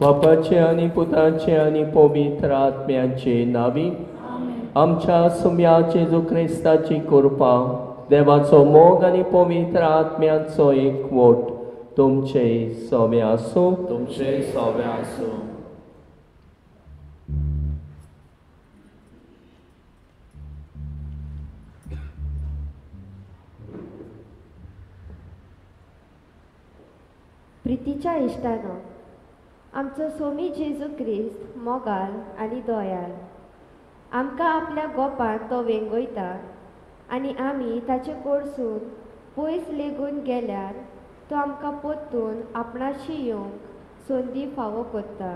बापाचे आनी पुताचे आनी पवित्र आत्म्याचे नावी आमच्या सुम्या जेजू क्रिस्ताची कृपा, देवाचो मोग आनी पवित्र आत्म्याचो एकवट तुमचे सोवे आसूं. तुमचे सोवे आसूं. प्रितीच्या इश्टानो, आमचो सोमी जेजू क्रिस्त मोगाल आनी दयाल आमकां आपल्या गोपान तो वेंगयता आनी आमी ताचे कडसून पयस लेगून गेल्यार तो आमकां परतून आपणाशी येवंक संदी फावो करता.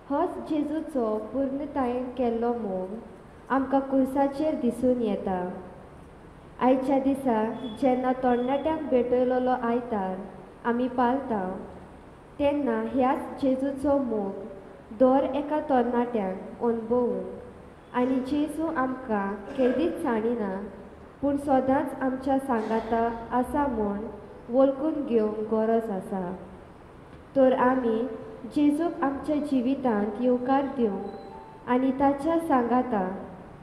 होच जेजूचो पूर्णतायेन केल्लो मोग आमकां कुर्साचेर दिसून येता. आयच्या दिसा जेन्ना तरणाट्यांक भेटयलेलो आयतार आमी पाळटा तेन्ना ह्याच जेजूचो मोग दर एका तरणाट्याक अणभवूंक आनी जेजू आमकां केदीच सांडिना पूण सदांच आमच्या सांगाता आसा म्हूण वळखून घेवंक गरज आसा. तर आमी जेजूक आमच्या जिवितांत येवकार दिवंक आनी ताच्या सांगाता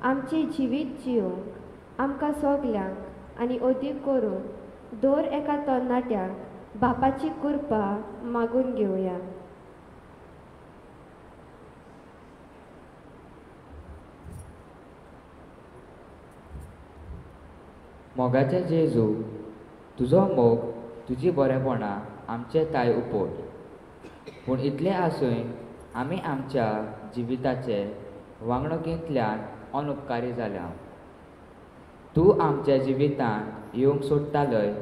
आमचें जिवीत जिवंक आमकां सगल्यांक आनी अदीक करून दर एका तरणाट्याक बापाची कृपा मागून घेवया. मोगाचे जेजू, तुजो मोग, तुजी बरेपणां आमचे ताय उपोट, पूण इतलें आसून आमी आमच्या जिविताचे वागणुकेंतल्यान अनुपकारी जाल्या. तूं आमच्या जिवितांत येवंक सोदतालय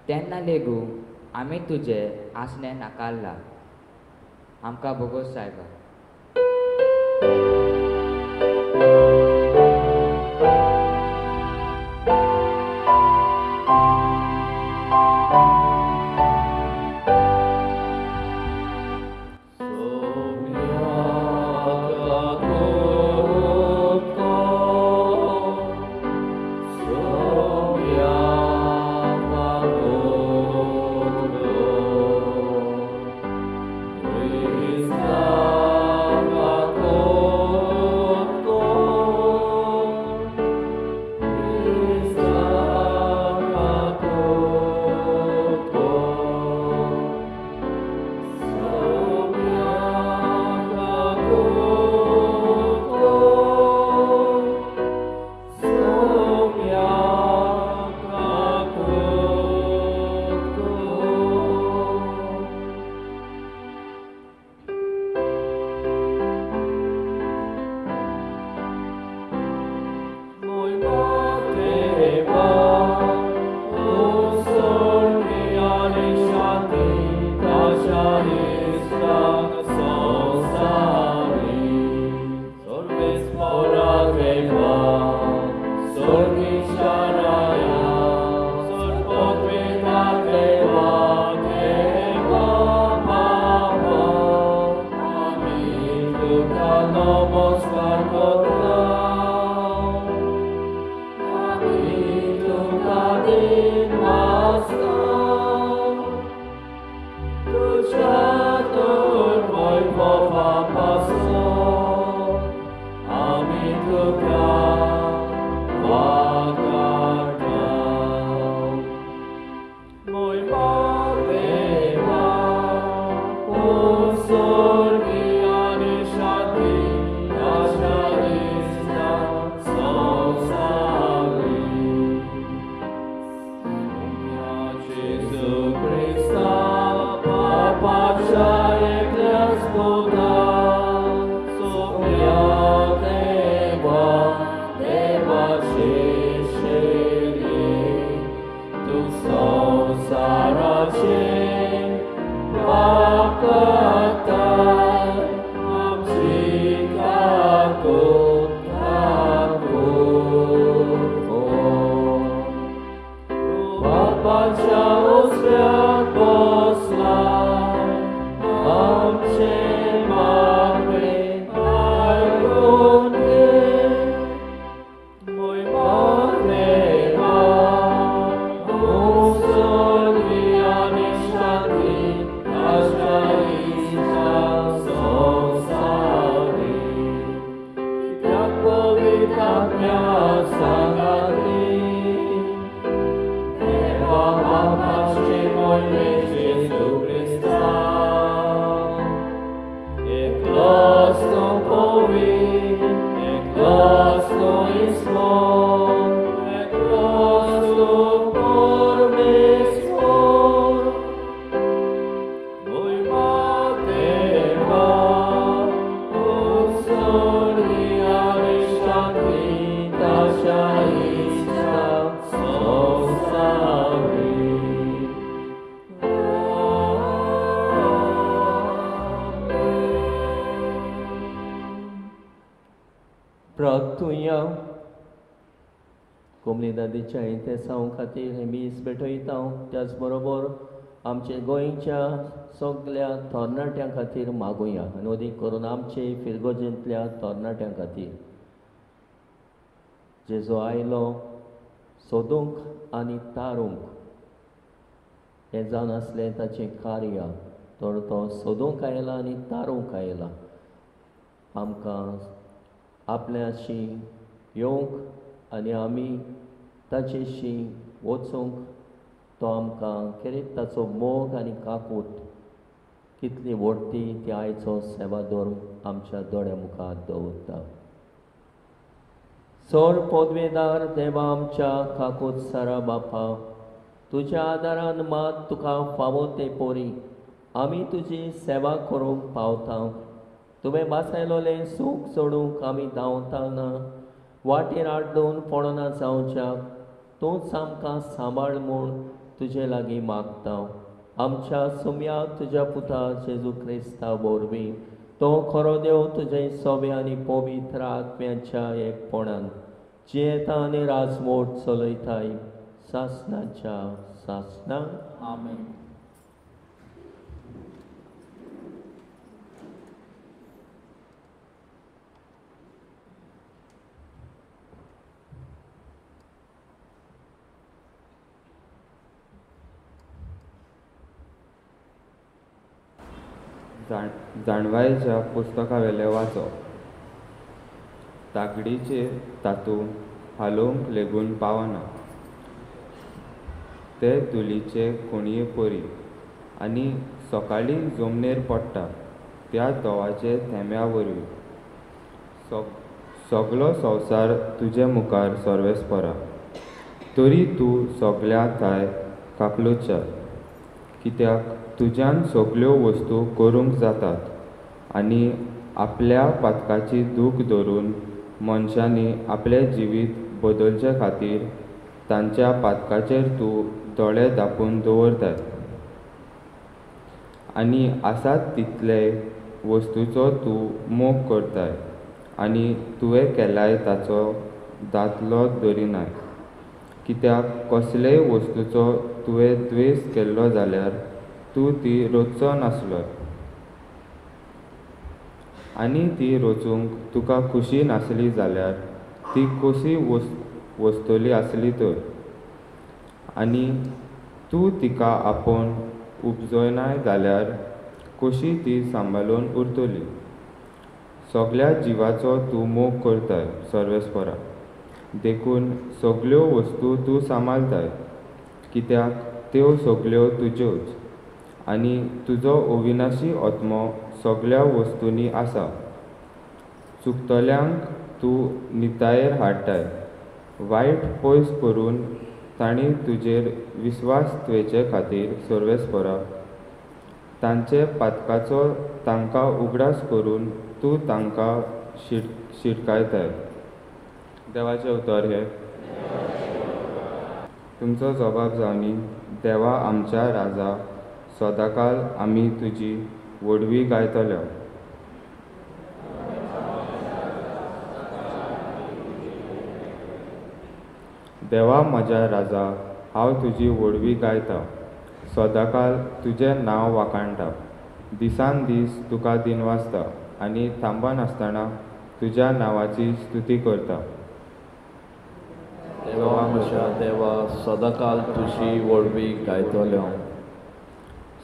तेन्ना लेगून आमी तुजें आसणें नाकारलां. आमकां भोगोस सायबा. आत्म्या सांगाती देवा बापाचे मोडले जेजू क्रिस्ता एकलोच तूं पवित्र एकलोच तूं ईश्वर एकलोच तूं परमेश्वर मोयमा देवा उत्सर्गी आनी शांती ताच्या इश्टा संवसारी. प्रार्थुया. कोमलीदादीच्या इतेसांव खातीर हें मीस भेटयता. त्याच बरोबर आमचे गोंयच्या सगल्या तरणाट्यां खातीर मागुया आनी अदीक करून आमचे फिरगोजेंतल्या तरणाट्यां खातीर. जेजो आयलो सोदूंक आनी तारूंक हें जावन आसलें ताचें कार्य. तर तो सोदूंक आयला आनी तारूंक आयला. आमकां आपल्याशी येवंक आनी आमी ताचेशी वचूंक तो आमकां खेरीत ताचो मोग आनी काकूट कितली व्हडटी ती आयचो सेवाधर्म आमच्या दोळ्या मुखार दवरता. सर पदवेदार देवा आमच्या काकूत सारा बापा, तुज्या आदारान मात तुका फावो ते पोरी आमी तुजी सेवा करूंक पावता. तुवें वासायलोलें सूख सोडूंक आमी धांवताना वाटेर आडून पडना जावच्याक तूंच आमकां सांबाळ म्हूण तुजे लागीं मागता. आमच्या सुम्याक तुज्या पुता जेजू क्रिस्ता वरवीं तो खरो देव तुजे सोबे आनी पवित्र आत्म्याच्या एकपणान जियेता आनी राजमोट चलयताय सासणाच्या सासणां. आमेन. जाणवायेच्या पुस्तकावेलें वाचप. तागडीचेर तातूंत हालोवंक लेगून पावना. ते धुलीचे कोणये परी आनी सकाळीं जमनीर पडटा त्या दोवाचे थेंब्या वरवीं. सगलो संवसार तुजे मुखार सर्वेस्परा, तरी तूं सगल्या थांय काकलुतशार, कित्याक तुज्यान सगल्यो वस्तू करूंक जातात आनी आपल्या पातकाची दूख धरून मनशांनी आपलें जिवीत बदलचे खातीर तांच्या पातकाचेर तूं दोळे धांपून दवरताय आनी आसात तितले वस्तूचो तूं मोग करताय आनी तुवें केलाय ताचो दादलो धरिनाय, कित्याक कसलेय वस्तूचो तुवें द्वेस केल्लो जाल्यार तूं ती रचचो नासलो आनी ती रचूंक तुका खुशी नासली जाल्यार ती कशी वस्तली आसली तर, आनी तूं तिका आपोवन उपजयनाय जाल्यार कशी ती सांबाळून उरतली. सगल्या जिवाचो तूं मोग करताय सर्वेस्परा, देखून सगल्यो वस्तू तूं सांबाळताय, कित्याक त्यो सगल्यो तुज्योच आनी तुजो अविनाशी आत्मो सगल्या वस्तूंनी आसा. चुकतल्यांक तूं नितायेर हाडटाय, वायट पयस करून तांणी तुजेर विस्वास दवरचे खातीर सर्वेस्परा तांचे पातकाचो तांकां उगडास करून तूं तांकां शिटकायताय. देवाचें उतर हें. तुमचो जबाब जावनी देवा आमच्या राजा, सदांकाल आमी तुजी व्हडवी गायतले. देवा म्हज्या राजा, हांव तुजी व्हडवी गायता, सदांकाल तुजें नांव वाखाणटा. दिसान दीस तुका दिनवासता आनी थांबनासतना तुज्या नांवाची स्तुती करता. देवा म्हज्या देवा, सदांकाल तुजी व्हडवी गायतलो.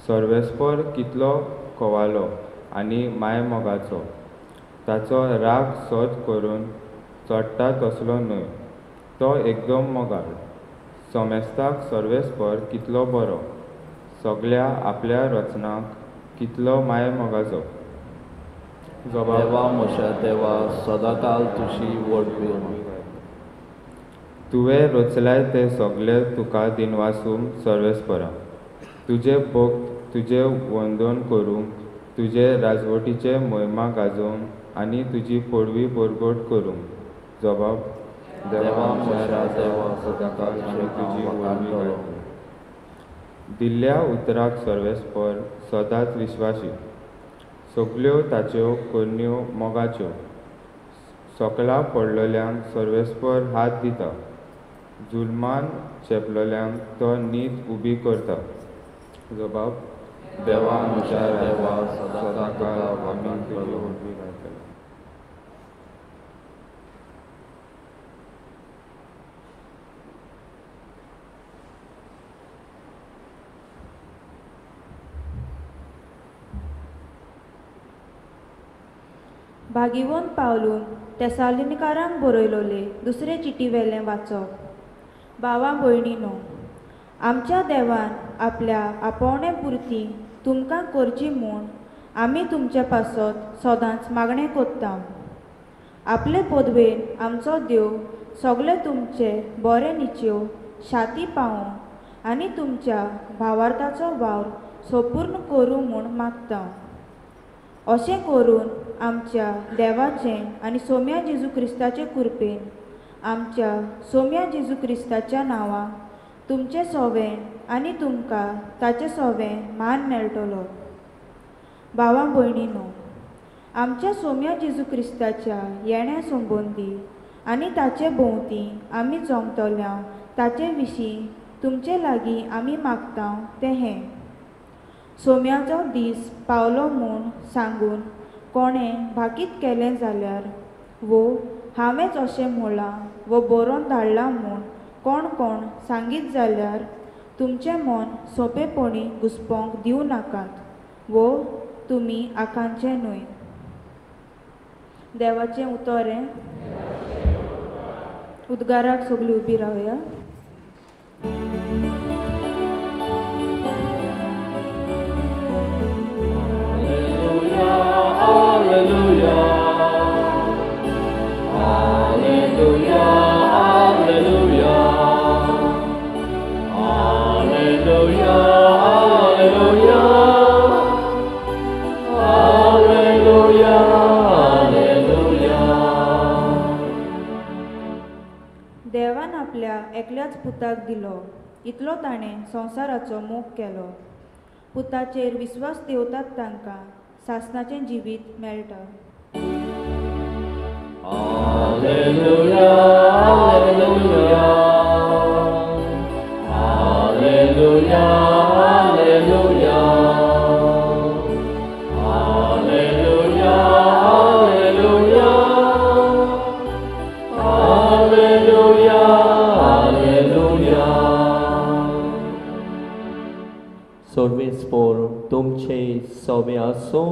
सर्वेस्पर कितलो कवालो आनी मायमोगाचो, ताचो राग सत करून चडटा तसलो न्हय, तो एकदम मोगाळ. समेस्ताक सर्वेस्पर कितलो बरो, सगल्या आपल्या रचनाक कितलो माय मोगाचो. देवा म्हज्या देवा, सदांकाल तुजी व्हडवीक. तुवें रचलाय ते सगळे तुका दिनवासूं सर्वेस्परा. तुजें भक्त तुजें वंदन करूंक, तुजे राजवटीचे मोहिमा गाजोवंक आनी तुजी पडवी परगट करूंक. जबाब देवा म्हज्या देवा, सदांकाल आमी तुजी व्हडवीक गायतले. दिल्ल्या उतराक सर्वेस्पर सदांच विश्वासी, सगल्यो ताच्यो करण्यो मोगाच्यो. सकला पडलेल्यांक सर्वेस्पर हात दिता, जुलमान चेपलेल्यांक तो नीत उबी करता. जबाब देवा म्हज्या देवा, सदांकाल आमी तुजी व्हडवीक गायतले. भागिवोन पावलून तेसालिनीकारांक बरयलोले दुसरे चिटी वेलें वाचप. भावा भयणीनो, आमच्या देवान आपल्या आपोवणे पुरती तुमकां करची म्हूण आमी तुमचे पासत सदांच मागणें कोत्ता. आपले पदवेन आमचो देव सगळे तुमचे बरे निच्यो शाती पावूं आनी तुमच्या भावार्थाचो वावर संपूर्ण करूं म्हूण मागता. अशें करून आमच्या देवाचें आनी सोम्या जेजू क्रिस्ताचे कृपेन आमच्या सोम्या जेजू क्रिस्ताच्या नांवान तुमचें सोवें आनी तुमकां ताचें सोवें मान मेळटलो. भावा भयणीनो, आमच्या सोम्या जेजू क्रिस्ताच्या येण्या संबंदी आनी ताचे भोंवती आमी जमतल्या ताचे विशीं तुमचे लागीं आमी मागता तें हें. सोम्याचो दीस पावलो म्हूण सांगून कोणें भाकीत केलें जाल्यार वो हांवेंच अशें म्हळां वो बरोवन धाडलां म्हूण कोण कोण सांगीत जाल्यार तुमचें मन सोंपेपणी घुसपोंक दिवं नाकात वो तुमी आकांचें न्हय. देवाचें उतर हें. उद्गाराक सगळीं उबी रावया. Alleluia, Alleluia, Alleluia, Alleluia, Alleluia, Alleluia, Alleluia. देवान आपल्या एकल्याच पुताक दिलो, इतलो ताणें संवसाराचो मोग केलो. पुताचेर विस्वास देवतात तांकां सासणाचें जिवीत मेळटा. Alleluia, Alleluia, Alleluia, Alleluia, Alleluia, Alleluia, Alleluia, Alleluia. सर्वेस्पोर तुमचे सवे आसूं.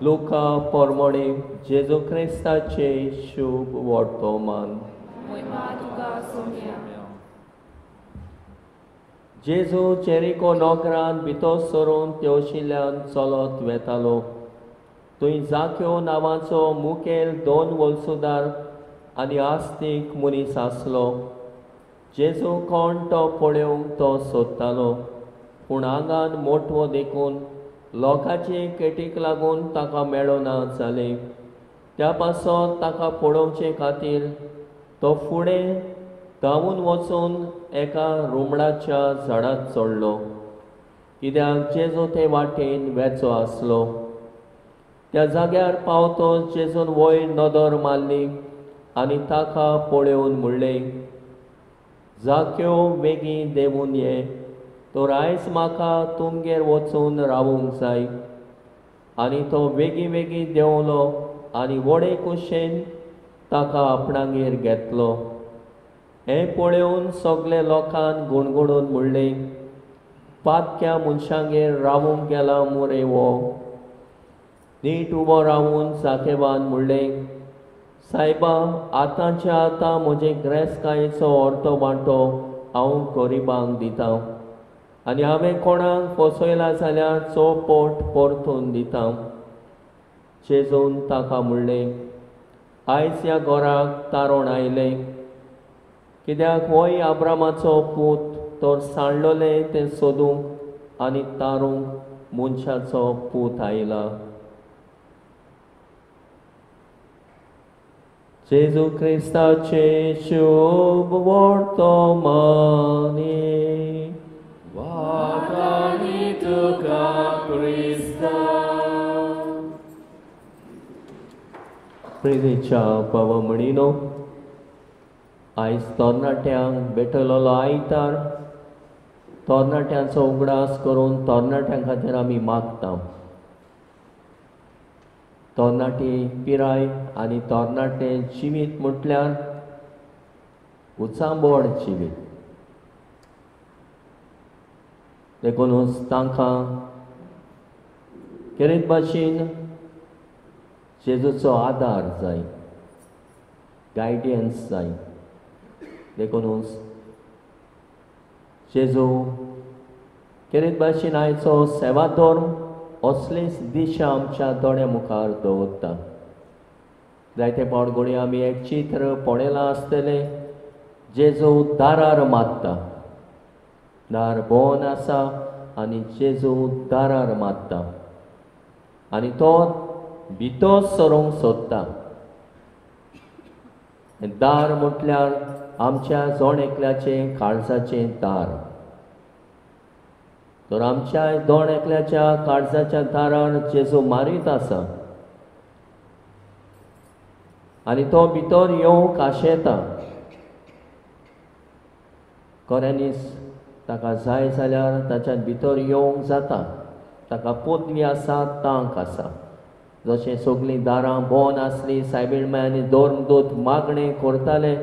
लुका पोरमोणे जेजू क्रिस्ताचे शुभ वर्तमान. जेजू जेरिको नगरान भितर सरून तेवशिल्यान चलत वेतालो. थंय जाक्यो नांवाचो मुखेल दोन वलसुदार आनी आस्तीक मनीस आसलो. जेजू कोण तो पळोवंक तो सोदतालो, पूण आंगान मोटवो देखून लोकांचे केटीक लागून ताका मेळना जालें. त्या पासत ताका पळोवचे खातीर तो फुडें धांवून वचून एका रुमडाच्या झाडार चडलो, कित्याक जेजू ते वाटेन वेचो आसलो. त्या जाग्यार पावतो जेजून वयर नदर मारली आनी ताका पळोवन म्हणलें, जाक्यो बेगीन देंवून ये, तर आयज म्हाका तुमगेर वचून रावूंक जाय. आनी तो बेगी बेगी देंवलो आनी व्हडे कुशेन ताका आपणागेर घेतलो. हें पळोवन सगळे लोकान गुणगुणून म्हणलें, पातक्या मनशांगेर रावूंक गेला मुरे हो. नीट उबो रावून जाकेबान म्हणलें, सायबा, आतांच्या आतां म्हजे ग्रेसकायेचो अर्दो वांटो हांव गरिबांक दिता आनी हांवें कोणाक फसयला जाल्यार चौपट परतून दिता. जेजून ताका म्हणलें, आयज ह्या घराक तारण आयलें, कित्याक होय आब्रामाचो पूत तर सांडलोलें तें सोदूंक आनी तारूंक मनशाचो पूत आयला. जेजू क्रिस्ताचे शुभ वर्तमानी. वाखाणी तुका क्रिस्ता. प्रेरीच्या बाबा म्हणिनो, आयज तरणाट्यांक भेटलेलो आयतार तरणाट्यांचो उगडास करून तरणाट्यां खातीर आमी मागता. तरणाटी पिराय आनी तरणाटे जिवीत म्हटल्यार उचांबळ जिवीत, देखूनच तांकां खेरीत भाशेन जेजूचो आदार जाय, गायडन्स जाय. देखूनच जेजू खेरीत भाशेन आयचो सेवा धर्म असलीच दिशा आमच्या दोळ्या मुखार दवरता. जायते फावट घडये आमी एक चित्र पळयलां आसतलें, जेजू दारार मारता, दार बंद आसा आनी जेजू दारार मारता आनी तो भितर सरूंक सोदता. दार म्हटल्यार आमच्या जण एकल्याचें काळजाचें दार. तर आमच्या दोन एकल्याच्या काळजाच्या दारार जेजू मारीत आसा आनी तो भितर येवंक आशेता. खऱ्यांनीच ताका जाय जाल्यार ताच्या भितर येवंक जाता, ताका पदवी आसा, तांक आसा. जशें सगळीं दारां बंद आसलीं, सायबीण माय आनी धर्मदूत मागणें करताले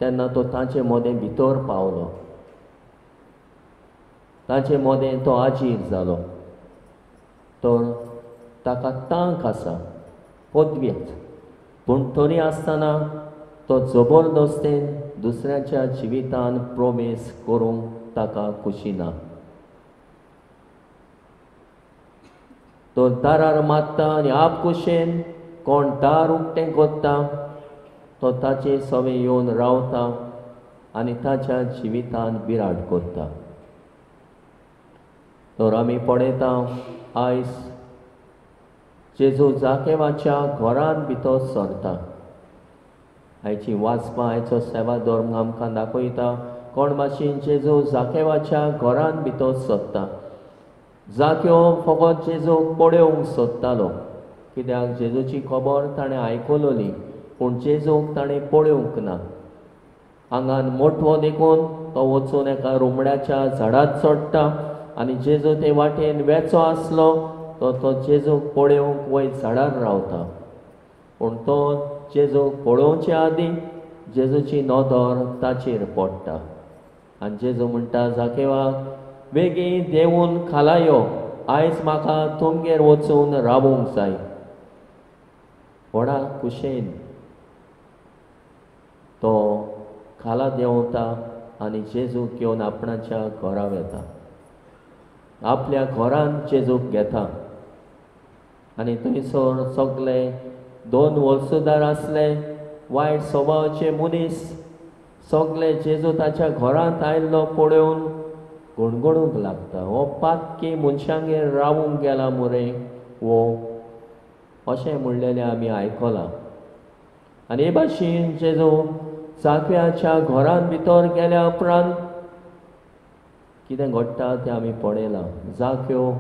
तेन्ना तो तांचे मदें भितर पावलो, ताचे मदें तो आजीर जालो. तर ताका तांक आसा, पदवी आसा, पूण तरी आसतना तो जबरदस्तेन दुसऱ्याच्या जिवितान प्रवेश करूंक ताका खुशी ना. तो दारार मारता आनी आपकुशेन कोण दार उक्तें करता तो ताचे सवे येवन रावता आनी ताच्या जिवितान बिराड करता. तर आमी पळयता आयज जेजू जाकेवाच्या घरान भितर सरता. आयची वाचपां, आयचो सेवा धर्म आमकां दाखयता कोण भाशेन जेजू जाकेवाच्या घरान भितर सरता. जाक्यो फकत जेजूक पळोवंक सोदतालो, कित्याक जेजूची खबर ताणें आयकलोली, पूण जेजूक ताणें पळोवंक ना. आंगान मोटवो देखून तो वचून एका रुमड्याच्या झाडार चडटा आनी जेजू ते वाटेन वेचो आसलो तो तो जेजूक पळोवंक वयर झाडार रावता. पूण तो जेजूक पळोवचे आदीं जेजूची नदर ताचेर पडटा आनी जेजू म्हणटा, जाकेवाक बेगीन देंवून खाला यो, आयज म्हाका तुमगेर वचून रावूंक जाय. व्हडा कुशेन तो खाला देंवता आनी जेजूक घेवन आपणाच्या घरा वता, आपल्या घरान जेजूक घेता. आनी थंयसर सगळे दोन वलसुदार आसले, वायट स्वभावाचे मनीस, सगळे जेजू ताच्या घरांत आयिल्लो पळोवन गणगणूंक लागता, हो पातकी मनशांगेर रावूंक गेला मुरे हो, अशें म्हणलेलें आमी आयकलां. आनी हे भाशेन जेजू जाक्याच्या घरांत भितर गेल्या उपरांत कितें घडटा तें आमी पळयलां. जाक्यो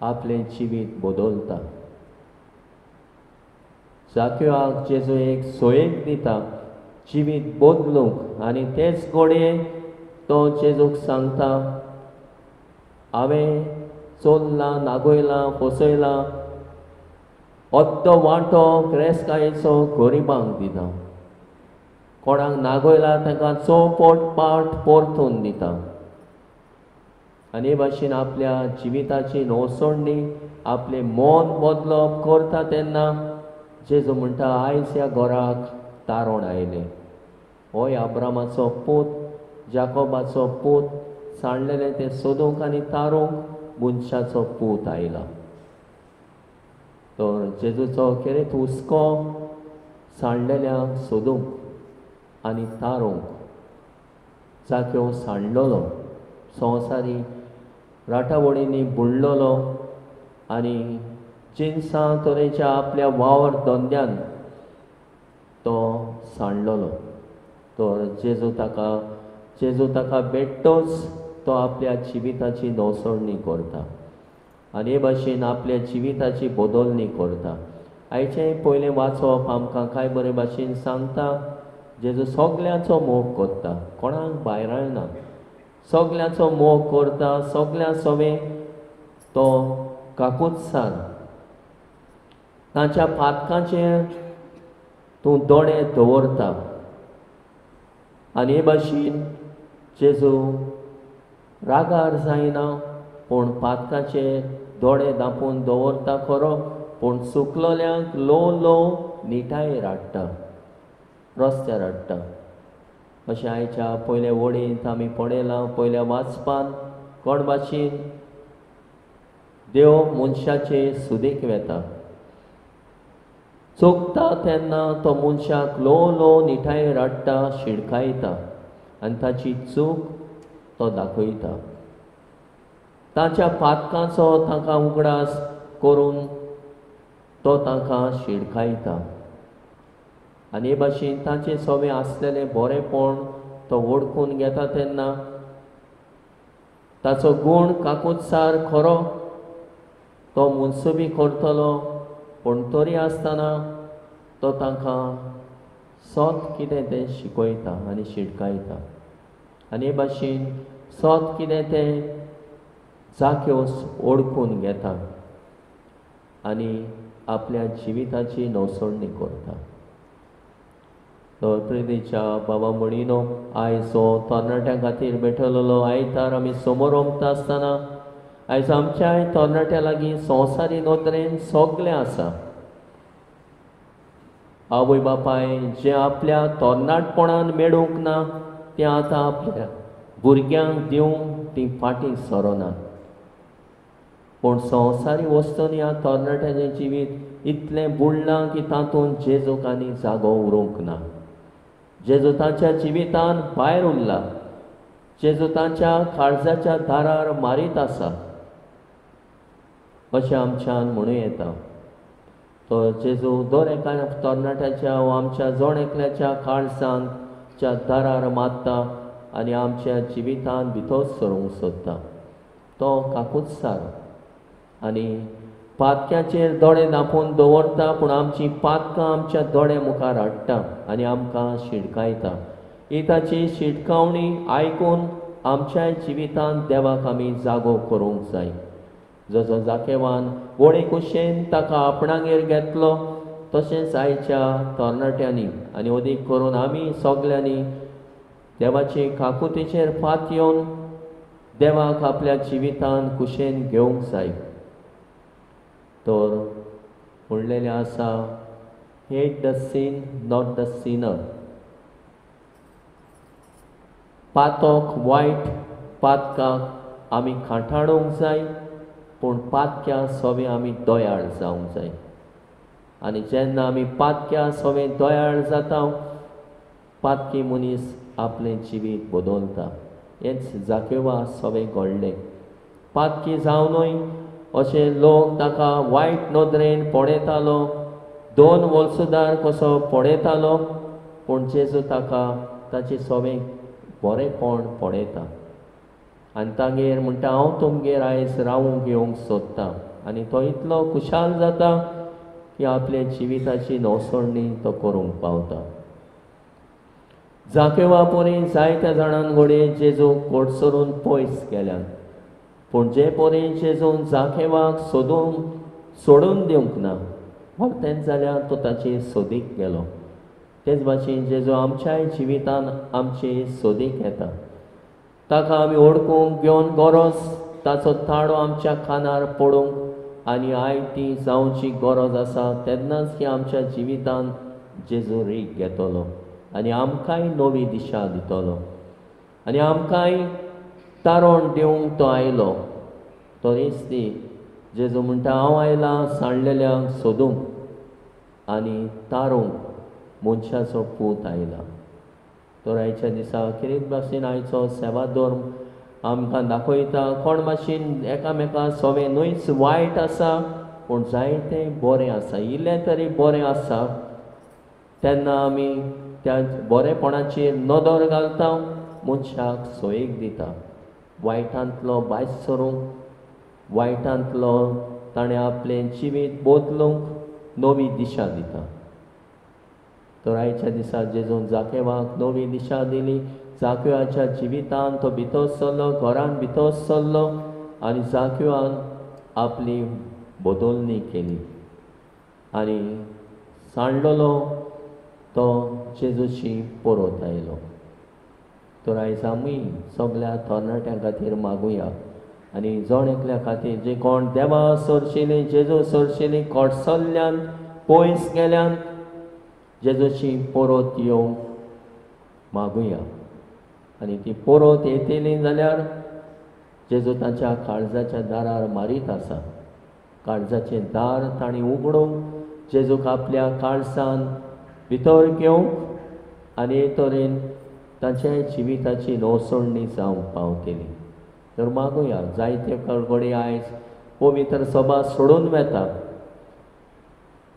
आपलें जिवीत बदलता. जाक्योक जेजू एक सोयेक दिता जिवीत बदलूंक आनी तेच घडये तो जेजूक सांगता, हांवें चोरलां, नागयलां, फसयलां, अद्दो वांटो ग्रेसकायेचो गरिबांक दिता, कोणाक नागयला ताका चौपट पाट परतून दिता. आनी हे भाशेन आपल्या जिविताची नवसोडणी, आपलें मन बदलप करता तेन्ना जेजू म्हणटा आयज ह्या घराक तारण आयलें. होय अब्रामाचो पूत, जाकोबाचो पूत, सांडलेलें तें सोदूंक आनी तारूंक मनशाचो पूत आयला. तर जेजूचो खेरीत हुस्को सांडलेल्यांक सोदूंक आनी तारूंक. जाक्यो सांडलेलो, संवसारी राटावळींनी बुडलेलो आनी जिनसां तरेच्या आपल्या वावर धंद्यान तो सांडलेलो. तर जेजू ताका बेठोच तो आपल्या जिविताची नवसरणी करता आनी हे भाशेन आपल्या जिविताची बदलणी करता. आयचें पयलें वाचप आमकां कांय बरे भाशेन सांगता जेजू सगल्यांचो मोग करता, कोणाक भायरायना, सगल्यांचो मोग करता, सगल्यां सवें तो काकुत्सान ताच्या पातकांचेर तूं दोळे दवरता. आनी हे भाशेन जेजू रागार जायना, पूण पातकाचेर दोळे दापून दवरता खरो, पूण चुकलोल्यांक ल्हव ल्हव निटायेर हाडटा, रस्त्यार हाडटा. अशें आयच्या पयल्या वडींत आमी पळयलां. पयल्या वाचपान कोण भाशेन देव मनशाचे सुदीक वेता, चुकता तेन्ना तो मनशाक ल्हव ल्हव निटायेर हाडटा, शिडकायता आनी ताची चूक तो दाखयता. ताच्या पातकांचो तांकां उगडास करून तो तांकां शिडकायता आनी हे भाशेन ताचें सवें आसलेलें बरेंपण तो वळखून घेता तेन्ना ताचो गूण काकुत्सार खरो तो मनसुबी करतलो, पूण तरी आसतना तो तांकां सत कितें तें शिकयता आनी शिडकायता. आनी हे भाशेन सत कितें तें जाक्योस वळखून घेता आनी आपल्या जिविताची नवसरणी करता. तर प्रितीच्या बाबा म्हणिनो, आयज हो तरणाट्यां खातीर भेटलेलो आयतार आमी समोर ओमता आसतना आयज आमच्याय तरणाट्यां लागीं संवसारी नदरेन सगळें आसा. आवय बापाय जें आपल्या तरणाटपणान मेळूंक ना तें आतां आपल्या भुरग्यांक दिवंक तीं फाटीं सरनात. पूण संवसारी वस्तूंनी ह्या तरणाट्यांचें जिवीत इतलें बुडलां की तातूंत जेजूक आनी जागो उरूंक ना. जेजू तांच्या जिवितान भायर उरला, जेजू तांच्या काळजाच्या दारार मारीत आसा अशें आमच्यान म्हणूं येता. तो जेजू दर एका तरणाट्याच्या वा आमच्या जण एकल्याच्या काळजांच्या दारार मारता आनी आमच्या जिवितान भितर सरूंक सोदता. तो काकुत्सार आनी पातक्याचेर दोळे दापून दवरता, पूण आमची पातकां आमच्या दोळे मुखार हाडटा आनी आमकां शिडकायता. ही ताची शिडकावणी आयकून आमच्याय जिवितांत देवाक आमी जागो करूंक जाय. जसो जाकेवान व्हडे कुशेन ताका आपणागेर घेतलो, तशेंच आयच्या तरणाट्यांनी आनी अदीक करून आमी सगल्यांनी देवाचे काकुतीचेर फात येवन देवाक आपल्या जिवितांत कुशेन घेवंक जाय. तर म्हणलेलें आसा, hate the sin not the sinner. पातक वायट पातकाक आमी खांठाडूंक जाय, पूण पातक्या सवें आमी दयाळ जावंक जाय. आनी जेन्ना आमी पातक्या सवें दयाळ जाता, पातकी मनीस आपलें जिवीत बदलता. हेंच जाकेवा सवें घडलें. पातकी जावनूय अशें लोक ताका वायट नदरेन पळयतालो, दोन वलसुदार कसो पळयतालो, पूण जेजू ताका ताचें सवें बरेंपण पळयता आनी तागेर म्हणटा, हांव तुमगेर आयज रावूंक येवंक सोदता. आनी तो इतलो खुशाल जाता की आपल्या जिविताची नवसरणी तो करूंक पावता. जाकेवा परी जायत्या जाणां घडये जेजूक कोटसरून पयस गेल्यात, पूण जे परी जेजून जाकेवाक सोदून सोडून दिवंक ना, भरतेंच जाल्यार तो ताचे सोदीक गेलो. तेच भाशेन जेजू आमच्याय जिवितान आमचे सोदीक येता. ताका आमी ओडकूंक घेवन गरज ताचो ताळो आमच्या कानार पडूंक आनी आयती जावची गरज आसा. तेन्नाच की आमच्या जिवितान जेजू रीग घेतलो आनी आमकांय नवी दिशा दितलो आनी आमकांय तारण दिवंक तो आयलो. तरीच ती जेजू म्हणटा, हांव आयलां सांडलेल्यांक सोदूंक आनी तारूंक मनशाचो पूत आयला. तर आयच्या दिसा खेरीत भाशेन आयचो सेवा धर्म आमकां दाखयता कोण भाशेन एकामेका सोवे न्हयच वायट आसा पूण जायतें बरें आसा, इल्लें तरी बरें आसा. तेन्ना आमी त्या बरेपणाचेर नदर घालता, मनशाक सोयीक दिता वायटांतलो भायर सरूंक, वायटांतलो ताणें आपलें जिवीत बदलूंक नवी दिशा दिता. तर आयच्या दिसा जेजून जाकेवाक नवी दिशा दिली. जाक्युआच्या जिवितान तो भितर सरलो, घरान भितर सरलो आनी जाक्युआन आपली बदलणी केली आनी सांडलेलो तो जेजूशी परत आयलो. तर आयज आमी सगल्या तरणाट्यां खातीर मागुया आनी जण एकल्या खातीर जे कोण देवा सरशिली, जेजू सरशिली कोडसल्ल्यान पयस गेल्यान जेजूशी परत येवंक मागुया. आनी ती परत येतली जाल्यार जेजू तांच्या काळजाच्या दारार मारीत आसा. काळजाचें दार तांणी उगडूंक, जेजूक आपल्या काळजान भितर घेवंक आनी हे तरेन तांच्या जिविताची नवसोडणी जावंक पावतली. तर मागुया. जायते कळकळी आयज पवित्र सभा सोडून वेता,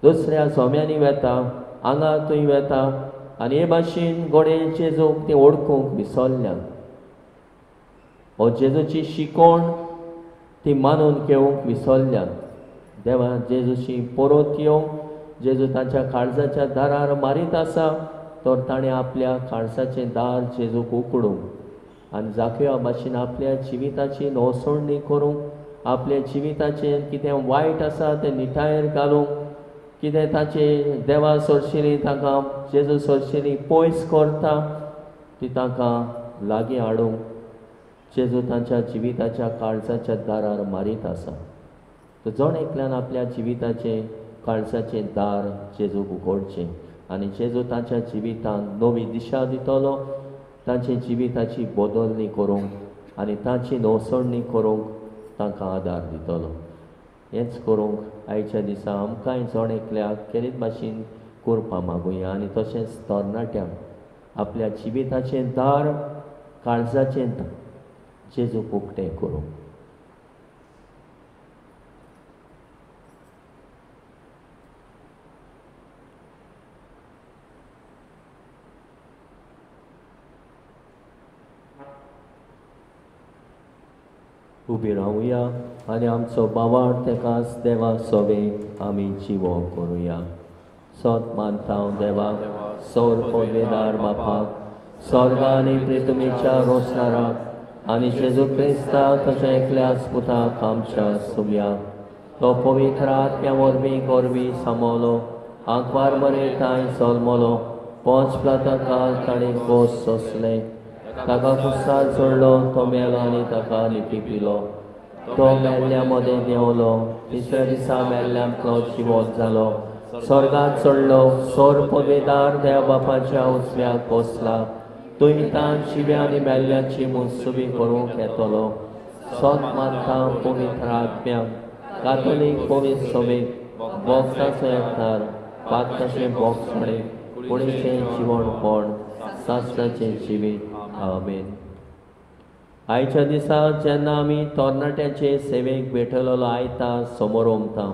दुसऱ्या जोम्यांनी वेता, हांगा थंय वेता आनी हे भाशेन घडये जेजूक ती वळखूंक विसरल्यान, हो जेजूची शिकवण ती मानून घेवंक विसरल्यान. देवा जेजूशी परत येवंक जेजू तांच्या काळजाच्या दारार मारीत आसा. तर ताणें आपल्या काळजाचें दार जेजूक उकडूंक आनी जाक्युआ भाशेन आपल्या जिविताची नवसोडणी करूंक, आपल्या जिविताचें कितें वायट आसा तें निटायेर घालूंक, कितें ताचें देवा सरशिली तांकां जेजू सरशिली पयस करता ती तांकां लागीं हाडूंक जेजू तांच्या जिविताच्या काळजाच्या दारार मारीत आसा. तर जण एकल्यान आपल्या जिविताचें काळजाचें दार जेजूक उगडचें आनी जेजू तांच्या जिवितान नवी दिशा दितलो, तांच्या जिविताची बदलणी करूंक आनी तांची नवसोडणी करूंक तांकां आदार दितलो. हेंच करूंक आयच्या दिसा आमकांय जण एकल्याक खेरीत भाशेन करपा मागुया आनी तशेंच तरणाट्यांक आपल्या जिविताचें दार, काळजाचें जेजूक उक्तें करूंक. उबी रावया आनी आमचो बावाड तेकाच देवा सोवे आमी जिवो करुया. सत मानता देवा, सौर पदवेदार बापाक, स्वर्ग आनी पृथ्वीच्या रोसणाराक आनी जेजू क्रिस्ताक ताच्या एकल्याच पुताक आमच्या सुम्याक, तो पवित्र आत्म्या वरवीं गोरवी सांबलो, आंकवार मरे तांय जल्मलो, पोंच प्लाता काल ताणें खोस सोंसलें, ताका कुसार चडलो, तो मेलो आनी ताका लिपिपिलो, तो मेल्ल्या मदें देंवलो, तिसऱ्या दिसा मेल्ल्यांतलो जिवोत जालो, स्वर्गात चडलो, सौर पदवेदार देव बापाच्या उजव्याक बसला, थंय तान शिव्या आनी मेल्ल्याची मुसुबी करूंक येतलो. सत मानता पवित्र आत्म्याक, कातोलीक पवित्र सभेक, भोगताचो एकठार, पातकाचें भोगसणें, कुडीचें जिवणपण, सासणाचें जिवीत. आमेन. आयच्या दिसा जेन्ना आमी तरणाट्यांचे सेवेक भेटलेलो आयता समोर ओमता,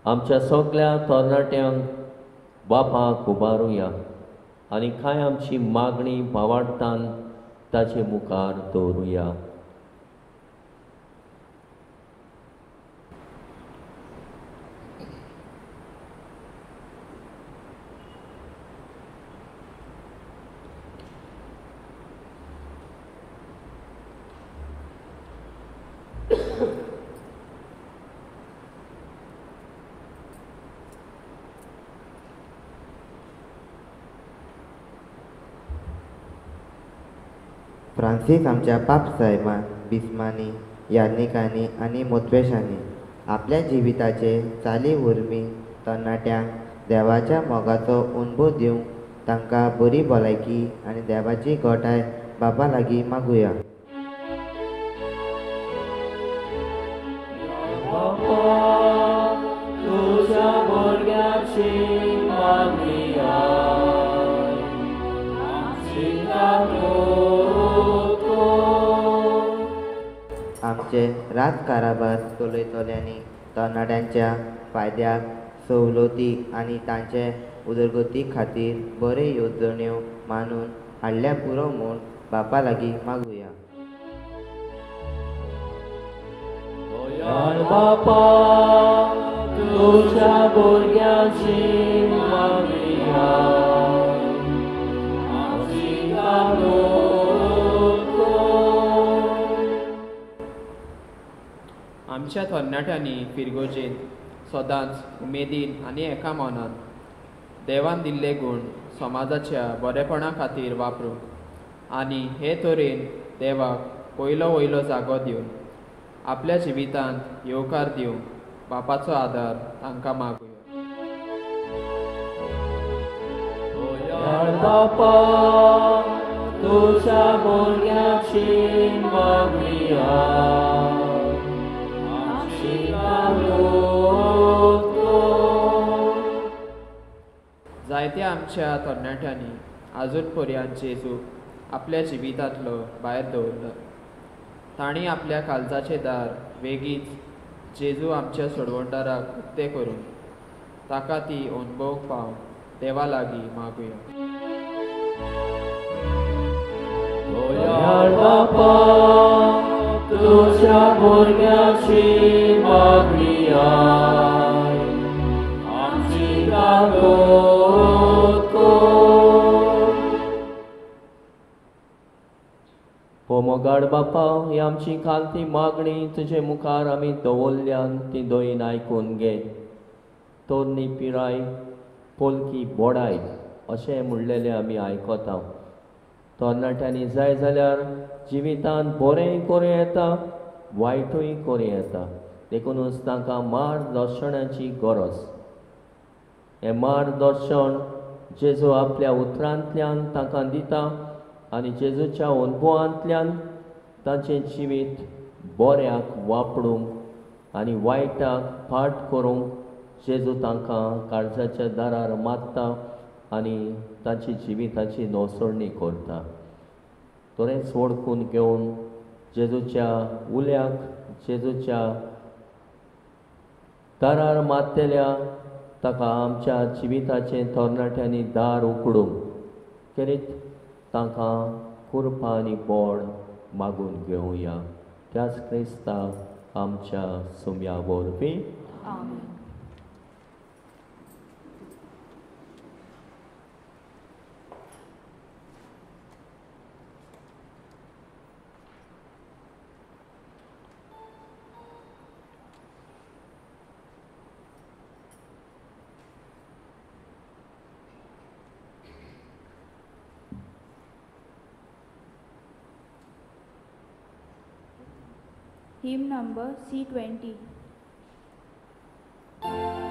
आमच्या सगल्या तरणाट्यांक बापाक उबारुया आनी कांय आमची मागणी भावार्थान ताचे मुखार दवरुया. फ्रांसीस आमच्या पाप साहेबान, बिस्मांनी, याज्ञिकांनी आनी मोतवेशांनी आपल्या जिविताचे चाली वरवीं तरणाट्यांक देवाच्या मोगाचो अणभव दिवंक तांकां बरी भलायकी आनी देवाची घटाय बापा लागीं मागुया. आमचे राजकाराबार चलयतल्यांनी तरणाट्यांच्या फायद्याक सवलती आनी तांचे उदरगती खातीर बरे येवजण्यो मानून हाडल्या पुरो म्हूण बापा लागीं मागुया. बापा तुझ्या भुरग्याची मागुया. आमच्या तरणाट्यांनी फिरगोजेंत सदांच उमेदीन आनी एका मनान देवान दिल्ले गूण समाजाच्या बरेपणा खातीर वापरूंक आनी हे तरेन देवाक पयलो वयलो जागो दिवन आपल्या जिवितांत येवकार दिवंक बापाचो आदार तांकां मागुया. बापा तुझ्या भुरग्याची मागुया. जायत्या आमच्या तरणाट्यांनी आजून पर्यंत जेजूक आपल्या जिवितांतलो भायर दवरलो. तांणी आपल्या काळजाचें दार वेगींच जेजू आमच्या सोडवणदाराक उक्तें करून ताका ती अणभवूंक पावूंक देवा लागीं मागुया. बापा तुझ्या भुरग्याची मागुया. आमची काकूत कर. हो मोगाड बापा, ही आमची खालती मागणी तुजे मुखार आमी दवरल्यान ती दोयीन आयकून घे. तरणी पिराय पोलकी बोडाय अशें म्हणलेलें आमी आयकता. तरणाट्यांनी जाय जाल्यार जिवितांत बरेंय करूं येता, वायटूय करूं येता. देखूनच तांकां मार्गदर्शनाची गरज. हें मार्गदर्शन जेजू आपल्या उतरांतल्यान तांकां दिता आनी जेजूच्या अणभवांतल्यान तांचें जिवीत बऱ्याक वापरूंक आनी वायटाक फाट करूंक जेजू तांकां काळजाच्या दारार मारता आनी तांची जिविताची नोसरणी करता. तरेंच वळखून घेवन जेजूच्या उल्याक, जेजूच्या दारार मारतल्या ताका आमच्या जिविताचें तरणाट्यांनी दार उकडूंक खेरीत तांकां कुरपा आनी बोड मागून घेवया. त्याच क्रिस्ता आमच्या सुम्या वरवीं. Hymn number C20. Amen.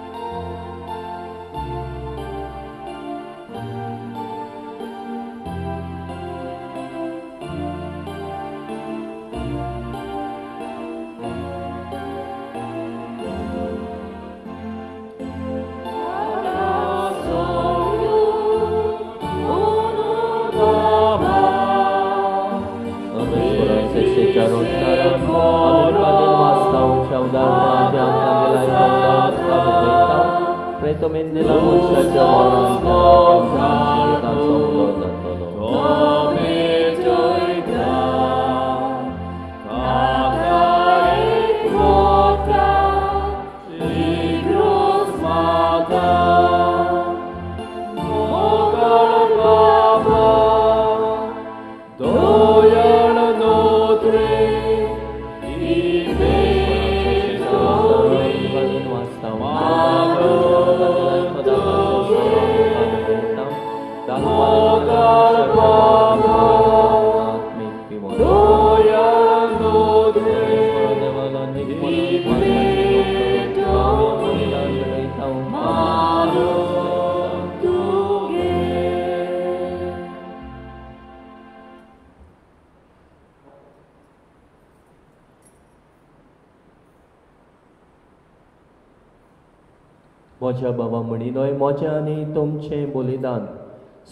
म्हज्या बाबा म्हणिनय म्हजें आनी तुमचें बलिदान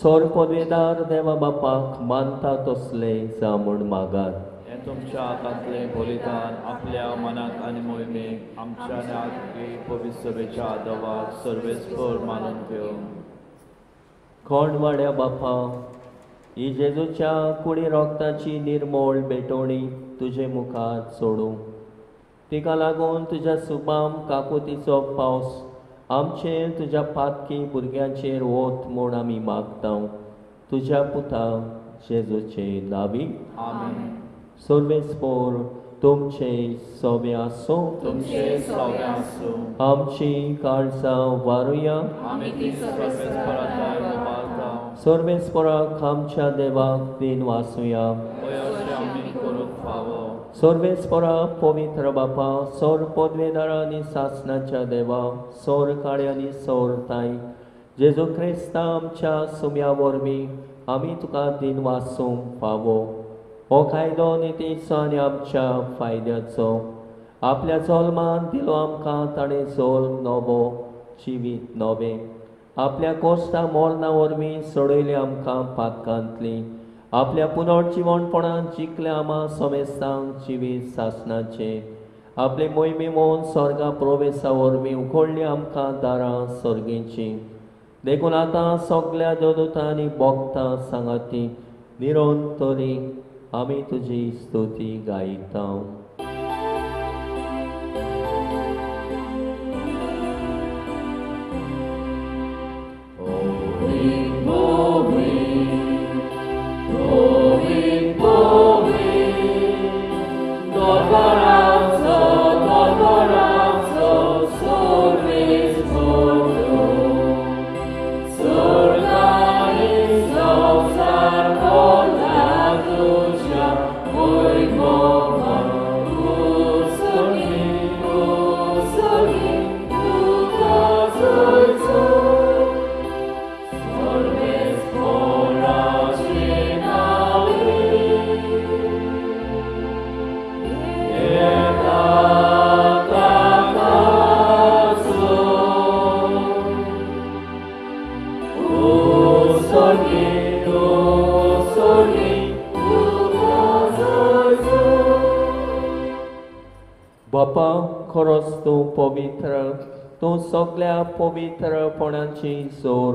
सोर पदवेदार देवा बापाक मानता तसलें जावं म्हूण मागात. हें तुमच्या हातांतलें बलिदान आपल्या मनाक आनी मोहिमेक आमच्या आनी पवित्र सभेच्या आदवाक सर्वेस्पर मानून घेवन. कोण वाड्या बापा, ही जेजूच्या कुडी रोगताची निर्मोळ भेटवणी तुजे मुखार सोडूं. तिका लागून तुज्या सुबाम काकुतीचो पावस आमचेर तुज्या पातकी भुरग्यांचेर वत म्हूण आमी मागता. तुज्या पुता जेजूचे नावी. आमेन. सर्वेस्पर तुमचे सोबे आसूं. तुमचे सोबे आसूं. आमची काळजां वारुया. आमी ती सर्वेस्पराक उबारता. सर्वेस्पराक आमच्या देवाक दिन वासुया. अशें आमी करूंक फावो. सर्वेस्परा पवित्र बापा, सोर पदवेदारा आनी सासणाच्या देवा, सोर काळे आनी सोर ताई जेजू क्रिस्ता आमच्या सुम्या वरवीं आमी तुका दिन वासूंक फावो. हो कायदो नितीचो आनी आमच्या फायद्याचो. आपल्या जल्मान दिलो आमकां ताणें जल्म नवो जिवीत नवें. आपल्या कोश्टा मरणा वरवीं सोडयली आमकां पातकांतली. आपल्या पुनर्जिवणपणान जिखले आमा समेस्तांक जिवीत सासणाचें. आपले मोहिमे मोन स्वर्गा प्रवेसा वरवीं उखडली आमकां दारां सर्गेचीं. देखून आतां सगल्या देवदूतांनी भोगता सांगाती निरंतरी आमी तुजी स्तुती गायता. बापा, खरोच तूं पवित्र, तूं सगल्या पवित्रपणाची जोर.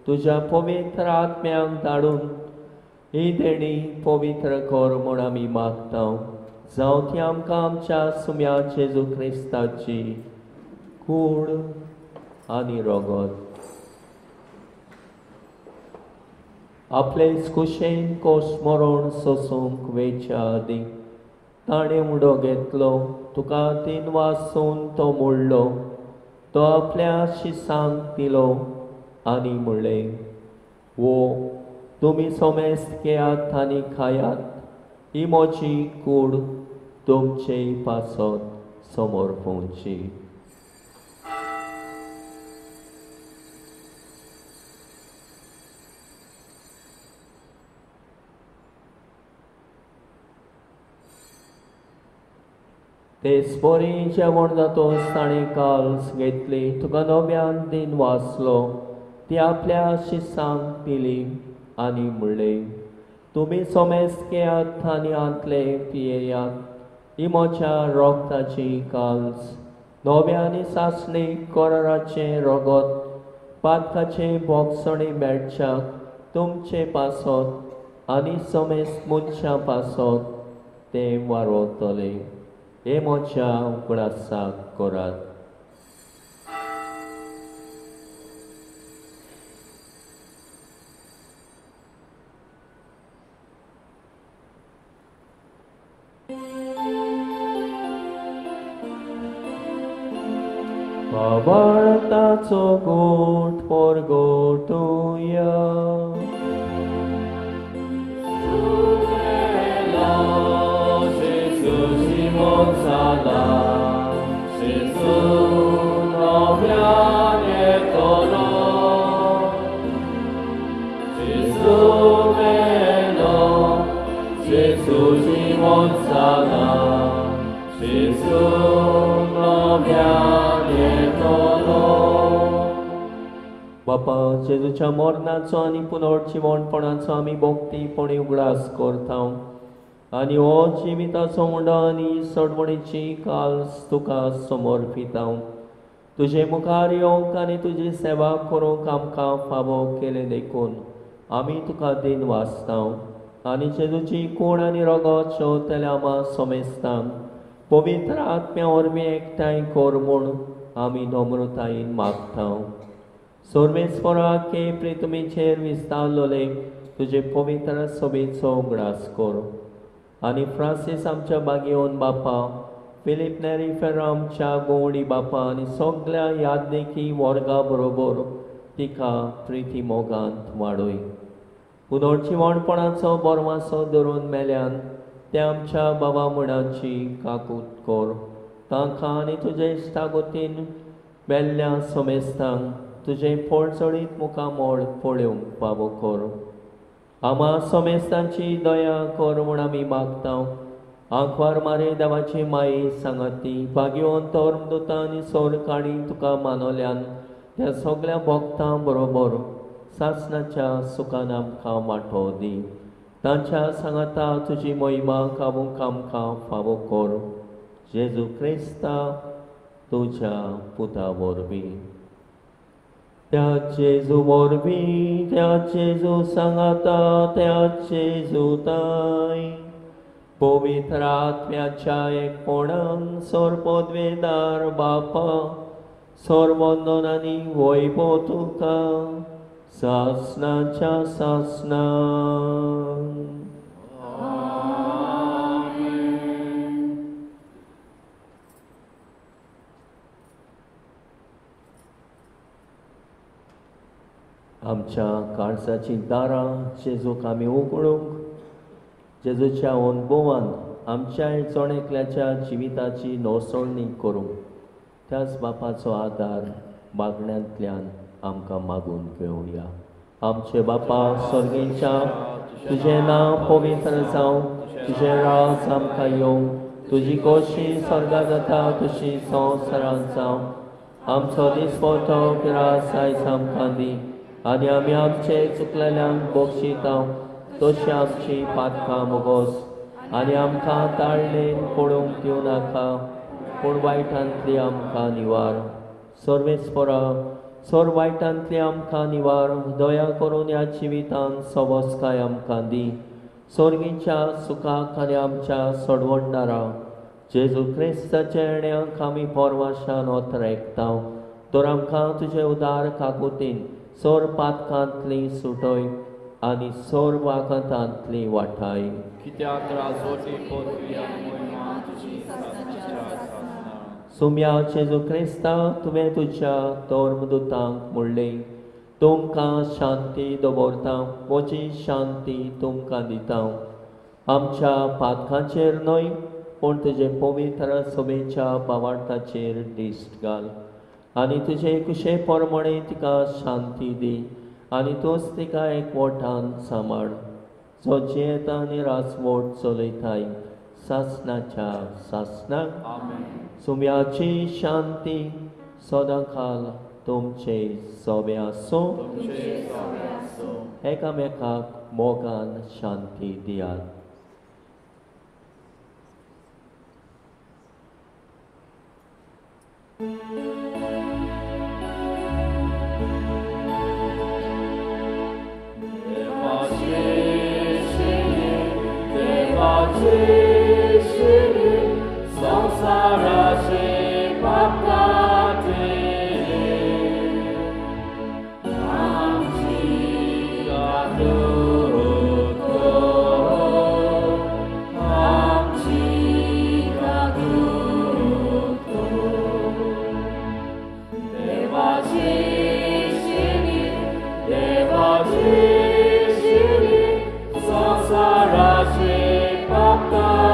तुज्या पवित्र आत्म्याक धाडून ही देणी पवित्र कर म्हूण आमी मागता. जावं ती आमकां आमच्या सुम्या जेजू क्रिस्ताची कूड आनी रगत. आपले कुशेन कोश मरण सोसूंक वेच्या आदीं ताणें उडो घेतलो. तुका तीन वासून तो मोडलो. तो आपल्या शिसांक दिलो आनी म्हणलें, वो तुमी सोमेस्त घेयात आनी खायात. ही म्हजी कूड तुमचे पासत समर्पणची. तेच परी जेवण जातोच ताणें काल्स घेतली. तुका नव्यान दिन वाचलो. ती आपल्या शिसांक दिली आनी म्हणलें, तुमी सोमेस्त घेयात आनी आंतले पियेयात. ही म्हज्या रोगताची काल्स, नव्या आनी सासणी कराराचें रगत, पातकाचें भोगसणी मेळच्याक तुमचे पासत आनी समेस्त मनशां पासत तें वारवतलें. हे म्हज्या उगडासाक करात. बाबाळताचो गोठ परगोटुया. Gesù, non viene tolo. बापा, जेजूच्या मरणाचो आनी पुनर्जिवणपणाचो आमी भक्तीपणी उगडास करता आनी हो जिविताचो उंडो आनी सडवणीची काल्स तुका समर्पिता. तुजे मुखार येवंक आनी तुजी सेवा करूंक आमकां फावो केलें देखून आमी तुका दिन वाचता आनी जेजूची कोण आनी रगत शेवतल्या आमा समेस्तांक पवित्र आत्म्या वरवीं एकठांय कर म्हूण आमी नम्रतायेन मागता. सर्वेस्पराके प्रितमीचेर विस्तारलोले तुजे पवित्र सभेचो उगडास कर आनी फ्रांसीस आमच्या बागेवन बापा, फिलीप नेरी फेर्रा आमच्या गोवडी बापा आनी सगळ्या यादनिकी वर्गा बरोबर तिका प्रिती मोगांत वाडय. पुनर्जिवणपणाचो बरवासो धरून मेल्यान त्या आमच्या बाबा मुणाची काकूत कर. तांकां आनी तुजे इश्टागतीन मेल्ल्या समेस्तांक तुजें फळचडीत मुखामळ पळोवंक फावो कर. आमा समेस्तांची दया कर म्हूण आमी मागता. आंकवार मारे देवाची माये सांगाती भाग्यवंत धर्मदुतां आनी सोरकाणी तुका मानवल्यान त्या सगळ्या भक्तां बरोबर सासणाच्या सुखान आमकां वांटो दी. तांच्या सांगाता तुजी महिमा गावूंक आमकां फावो कर. जेजू क्रिस्ता तुज्या पुता वरवीं. त्या जेजू वरवीं, त्या जेजू सांगाता, त्या जेजू ताय पवित्र आत्म्याच्या एकपणान सर्वपदवेदार बापा, सर्वंदन आनी वैभव तुका सासणाच्या सासणां. आमच्या काळजाचीं दारां जेजूक आमी उगडूंक, जेजूच्या अनुभवान आमच्या जण एकल्याच्या जिविताची नवसळणी करूंक त्याच बापाचो आदार मागण्यांतल्यान आमकां मागून घेवया. आमचे बापा स्वर्गीच्या, तुजें नांव पवित्र जावं, तुजें राज आमकां येवं, तुजी खोशी स्वर्गा जाता तशी संवसारांत जावं. आमचो दिसपटो ग्रास आयज आमकां दी आनी आमी आमचे चुकलेल्यांक बक्षिता तशी आमची पातकां मोगोस आनी आमकां ताळणेन पडूंक दिवं नाका, पूण वायटांतली आमकां निवार. सर्वेस्परा, सर वायटांतली आमकां निवार. दया करून ह्या जिवितान सवस्काय आमकां दी. सर्गीच्या सुखाक आनी आमच्या सोडवणदारा जेजू क्रिस्ताच्या येण्याक आमी परवाशान ओतरेकता. तर आमकां तुजे उदार काकुतीन सोर पातकांतली सुटय आनी सोर वागतांतली वाठाय. कित्याक राजवटी पदवी आनी महिमा तुजी सासणाच्या सासणा. सुम्या जेजू क्रिस्ता, तुवें तुज्या धर्मदुतांक म्हणलें, तुमकां शांती दवरता, म्हजी शांती तुमकां दिता. आमच्या पातकांचेर न्हय पूण तुजे पवित्र सभेच्या बावार्थाचेर दिश्ट घाल आनी तुजे कुशे प्रमाणे तिका शांती दी आनी तूंच तिका एकवटान सांबाळ, जो जियेता आनी राजवट चलयताय सासणाच्या सासणाक. सुम्याची शांती सदांकाल तुमचे सोबे आसूं. एकामेकाक मोगान शांती दियात. देवाची शिरी, संवसाराची पाप.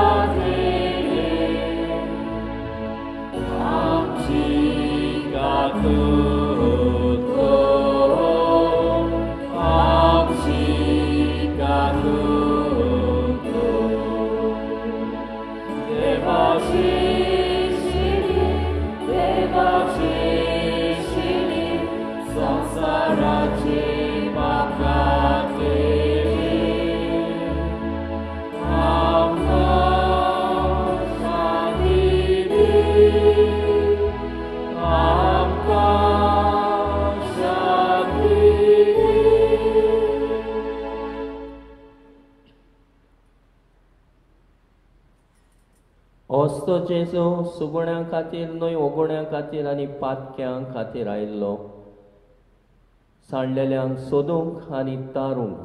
असतो जेजू सुगुण्यां खातीर न्हय ओगुण्यां खातीर आनी पातक्यां खातीर आयिल्लो, सांडलेल्यांक सोदूंक आनी तारूंक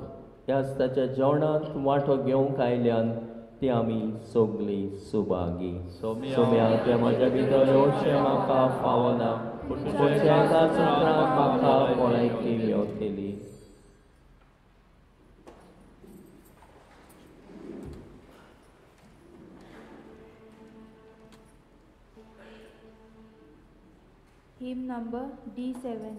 ह्याच ताच्या जेवणांत वांटो घेवंक आयल्यान ती आमी सगळीं सुभागी. सोम्या तें म्हज्या भितर येवचें म्हाका फावना, पूण एकाच उतरान म्हाका भलायकी मेवतली. Hymn number D7.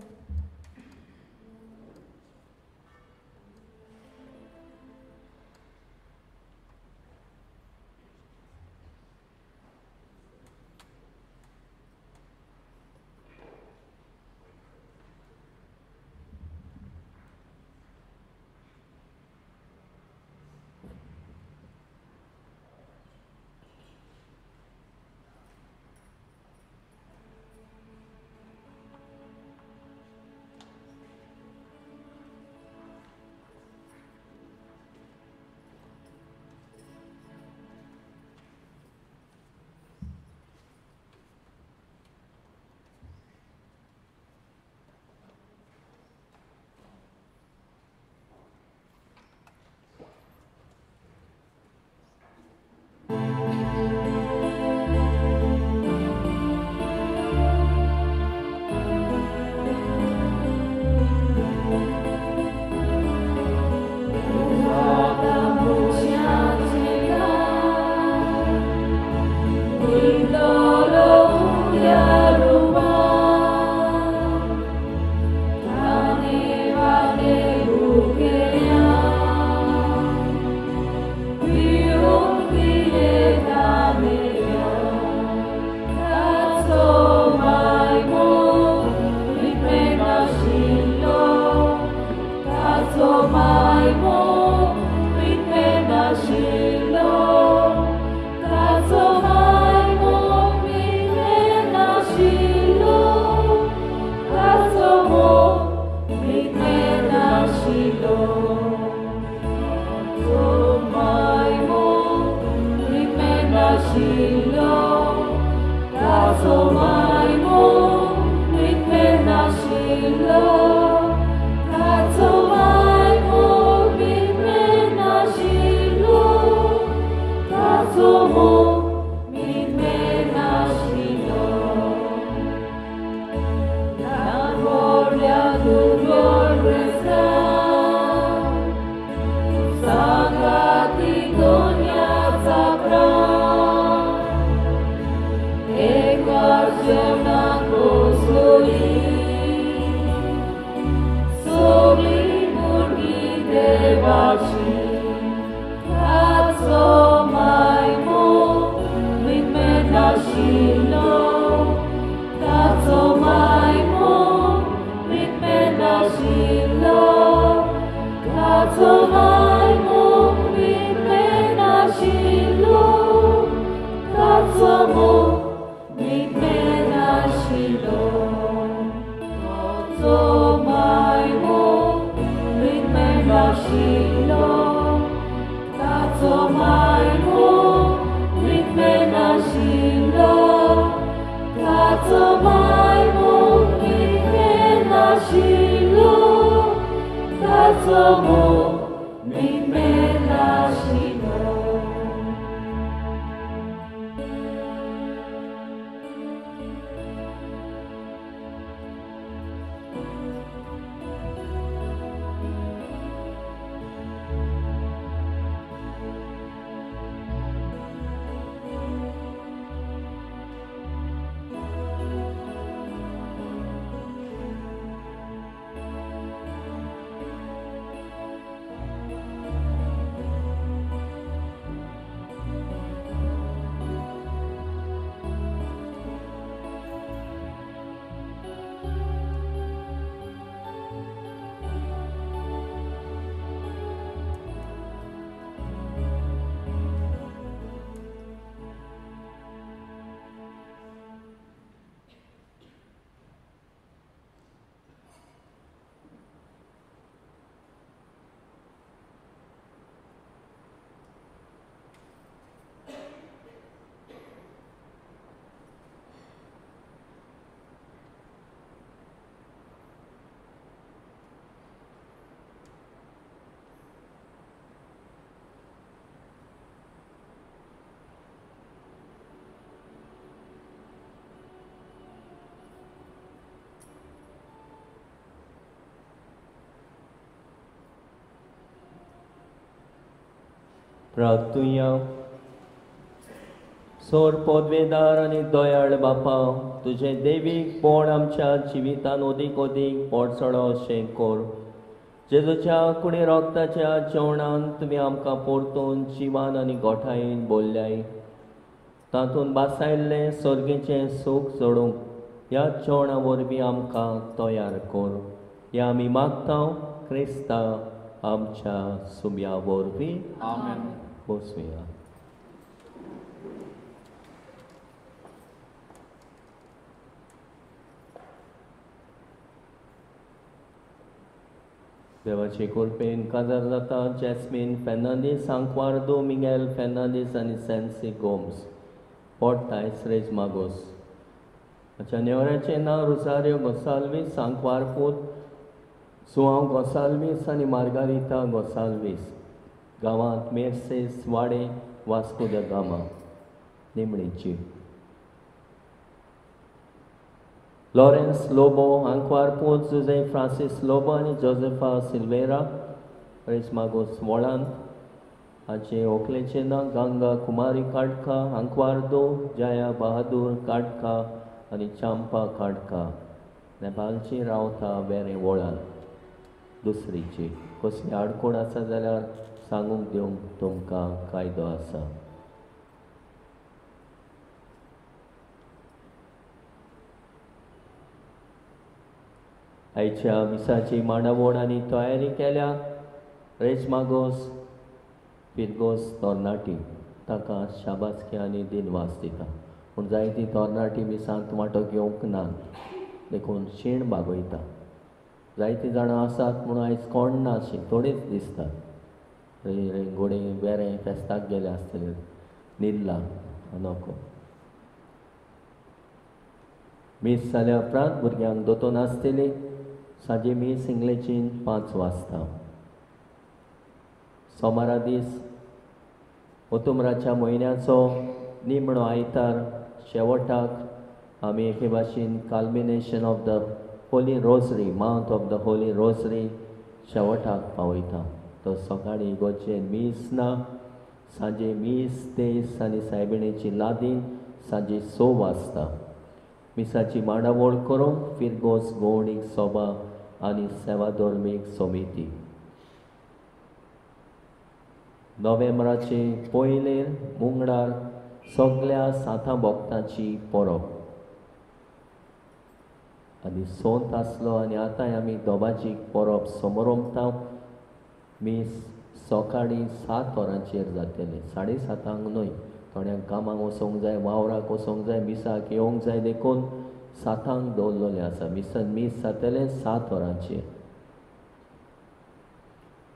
प्रार्थुया. सोर पदवेदार आनी दयाळ बापा, तुजें देवीक पोण आमच्या जिवितान ओदीक ओदीक पोटसडो अशें कर. जेजूच्या कुणी रोगताच्या जेवणान तुमी आमकां परतून जिवान आनी गोठायेन बोल्ल्याय. तातूंत बासायल्लें सर्गेचें सूख जोडूंक ह्या जेवणा वरवीं आमकां तयार कर. ह्या आमी मागता क्रिस्ता आमच्या सुम्या वरवीं. आमेन. बसुया. देवाचे कृपेन काजार जाता जॅस्मीन फेर्नांदीस, आंकवार्दो मिगेल फेर्नांदीस आनी सॅन्सी गोम्स, पोर्तायस रेज मागोस. हाच्या नेवऱ्याचें नांव रोजारियो गोसाल्वीस, आंकवारपूत सुहांव गोसाल्वीस आनी मार्गारिता गोसाल्वीस, गांवांत मेर्सेस वाडे, वास्को the Gama, निमणीची. लॉरेन्स लोबो, आंकवारपूत जुझे फ्रांसीस लोबो आनी जोजेफा सिल्वेरा, रेजमागोस वळांत. हाचे व्हंकलेचें नांव गंगा कुमारी काडका, आंकवारदो जया बहादूर काडका आनी चांपा काडका, नेपालची रावता वेरें वळांत. दुसरीची कसली आडकोण आसा जाल्यार सांगूंक दिवंक तुमकां कायदो आसा. आयच्या मिसाची मांडावळ आनी तयारी केल्या रेजमागोस फिरगोस तरणाटी, ताका शाबासकी आनी दिनवास दिता. पूण जायती तरणाटी मिसांत वांटो घेवंक ना देखून शीण बागयता. जायतीं जाणां आसात म्हणून आयज कोण ना अशीं थोडीच दिसतात. रेंगोडे वेरें फेस्ताक गेले आसतले, न्हिदला नको. मीस जाल्या उपरांत भुरग्यांक दोतोन आसतली. सांजे मीस इंग्लिशीन 5 वाजता. सोमारा दीस ओतुमराच्या म्हयन्याचो निमणो आयतार शेवटाक आमी एके भाशेन culmination of the Holy Rosary, month of the Holy Rosary शेवटाक पावयता. तो सकाळीं इगोर्जेन मीस ना, सांजे मीस तेस आनी सायबिणीची लादीन सांजे 6 वाजता. मिसाची मांडावळ करूंक फिरगोस गोवणीक सभा आनी सेवा धर्मीक समिती. नोव्हेंबराचे पयले मुंगडार सगल्या सातां भक्तांची परब आनी सोंत आसलो आनी आतांय आमी दोबाजी परब समरोमता. मीस सकाळीं 7 वरांचेर जातलें, 7:30 न्हय. थोड्यांक कामाक वचोंक जाय, वावराक वचोंक जाय, मिसाक येवंक जाय, देखून 7 दवरलेलें आसा. मिसान मीस जातलें 7 वरांचेर.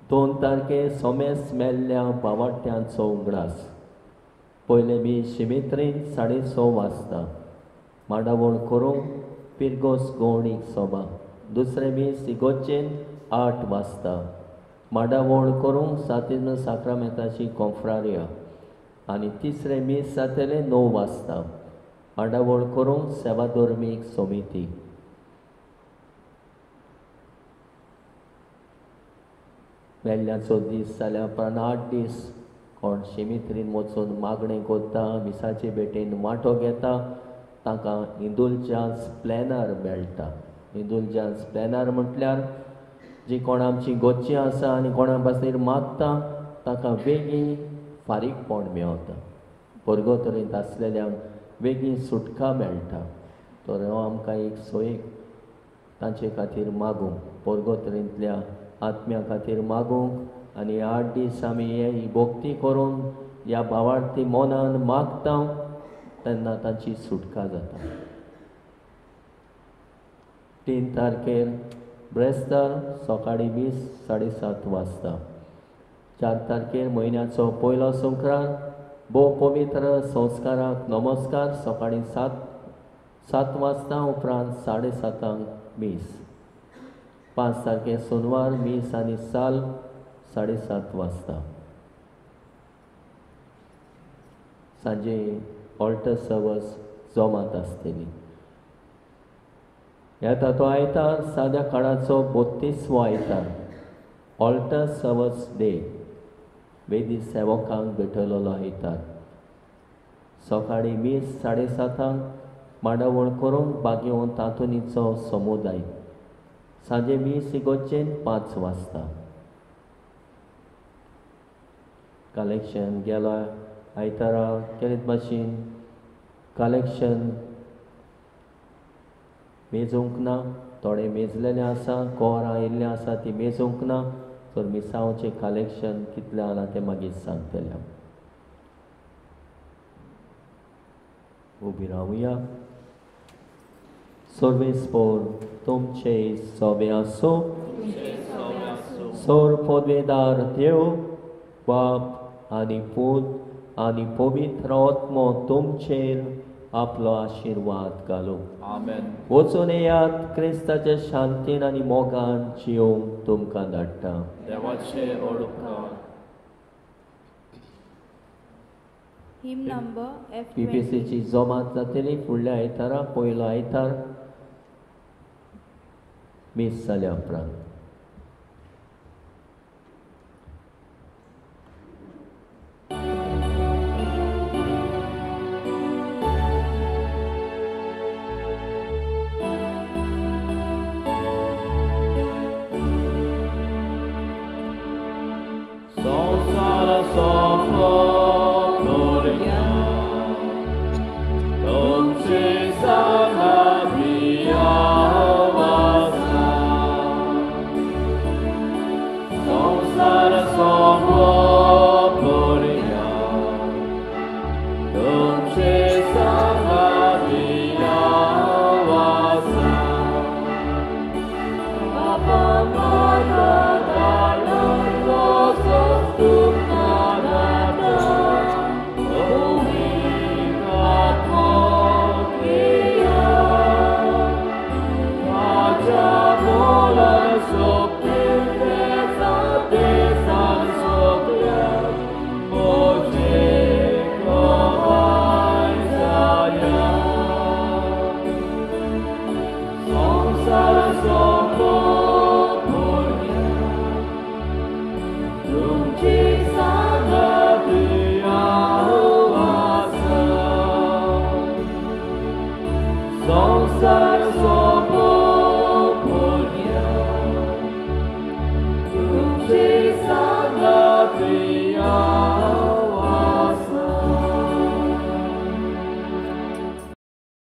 2 तारखे सोमेस मेल्ल्या बावाट्यांचो उगडास. पयले मीस शिमित्रीन 6:30 वाजता मांडावळ करूंक पिरगोस गोवणीक सभा. दुसरें मीस इगोर्जेन 8 वाजता मांडावळ करूंक सातिज्म साक्रामेंताची कोंफ्रारिया. आनी तिसरें मीस जातलें 9 वाजता मांडावळ करूंक सेवा धर्मीक समिती. मेल्ल्याचो दीस जाल्या उपरांत 8 दीस कोण शिमित्रीन वचून मागणें करता, मिसाचे भेटेन वांटो घेता, तांकां इंदुलजांस प्लॅनर मेळटा. इंदुलजांस प्लॅनर म्हटल्यार जी कोण आमची गोची आसा आनी कोणा पासून मागता ताका बेगीन फारीकपण मेवता. परगोतरेंत आसलेल्यांक बेगीन सुटका मेळटा. तर हो आमकां एक सोयीक तांचे खातीर मागूंक, परगोतरेंतल्या आत्म्या खातीर मागूंक आनी 8 दीस आमी ही भक्ती करून ह्या भावार्थी मनान मागता तेन्ना तांची सुटका जाता. 3 तारखेर ब्रेस्तार सकाळीं मीस 7:30 वाजता. 4 तारखेर म्हयन्याचो पयलो संक्रांत भोव पवित्र संस्काराक नमस्कार सकाळीं 7 वाजता, उपरांत 7:30 मीस. 5 तारखेर सोनवार मीस आनी साल 7:30 वाजता. सांजे ऑल्टर सर्वस जोमात आसतली. येता तो आयतार साद्या काळाचो 32वो आयतार, ऑल्टर सर्वस डे. वेदी सेवकांक भेटयलेलो आयतार. सकाळीं मीस 7:30 मांडावळ करूंक बागेवन तातोनीचो समुदाय. सांजे मीस इगोर्जेन 5 वाजता. कलेक्शन गेला आयतारा केलेत भाशेन कलेक्शन मेजूंक ना, थोडे मेजलेले आसा, कोरां आयिल्लें आसा ती मेजूंक ना, तर मिसांवचें कलेक्शन कितलें आलां तें मागीर सांगतलें हांव. उबी रावया. सर्वेस्पोर तुमचे सोबे आसूं. सोर पदवेदार देव बाप आनी पूत आनी पवित्र आत्मो तुमचेर आपलो आशिर्वाद घालूं. आमेन. वचून येयात, क्रिस्ताच्या शांतीन आनी मोगान जियोंक तुमकां धाडटा. देवाचे ओळख. हिम नंबर एफ पीपीसीची जमात जातली फुडल्या आयतारा, पयलो आयतार मीस जाल्या उपरांत. Sangha.